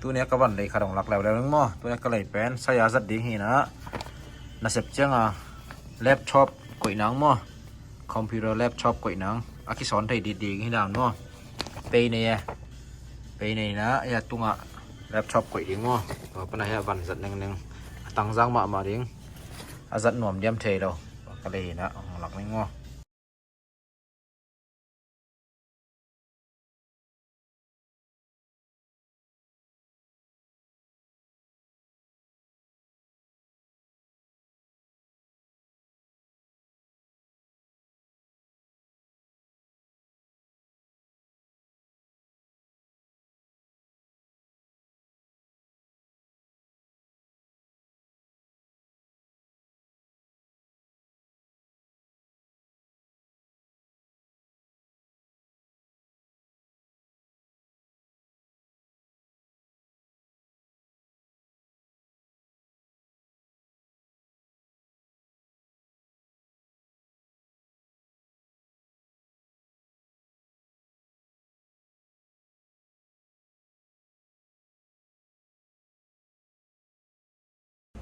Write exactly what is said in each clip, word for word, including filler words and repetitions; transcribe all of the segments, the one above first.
Tuni a ka van lei khat hong lak leuleu ning maw. Tuni a ka lei pen saya zat ding hi na. Nasep cianga laptop koih nang maw. Computer laptop koih nang. A kison thei dit ding hi dan maw. Pei nei e. Pei nei na, ya tunga laptop koih ding maw. Tua pana hia van zat nengneng. A tangzang mahmah ding. A zat nuam diam thei lo. Ka lei hi na, hong lak ning maw.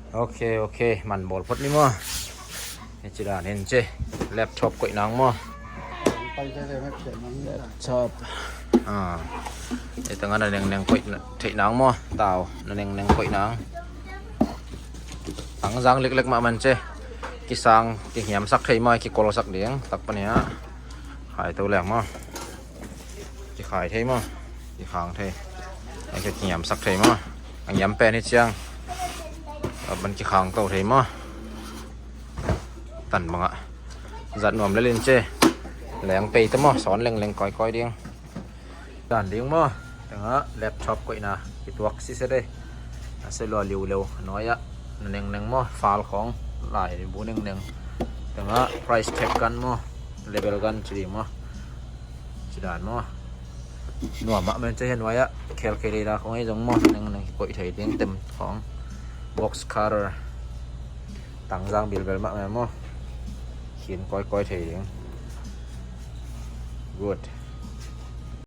Ok, ok, man bawl phot ni maw. Hi ci dan in ci. Laptop koih nang maw. Laptop. Ah. Hi tengah na nengneng koih theih nang maw. Tau, na nengneng koih nang. Tangzang liklek mah man ci. Kisang, kihiamsak thei maw, kikolsak ding. Tak pan hia. Hai to leng maw. Kikhai thei maw. Kikhang thei. Ai ka kingiamsak thei maw. A ngiam pen hi ciang. A ban kikhang to thei maw. Tan bangah. Zat nuam lelin ci. Leng pei ta maw. Sawn lengleng koikoi ding. Dan ding maw. Tengah laptop koihna. Kituak sise dei. A se lua liuleu. Nuai ah. Na nengneng maw. Fal khong. Lai bu nengneng. Tengah price tag gan maw. Label gan ci ding maw. Ci dan maw. Nuam ah men ci hian nuai ah. Khel khel dei la khong ei zong maw. Nengneng koih thei ding tem khong. Box cutter. Tangzang bilbel mah men maw. Khin koikoi thei ding. Good.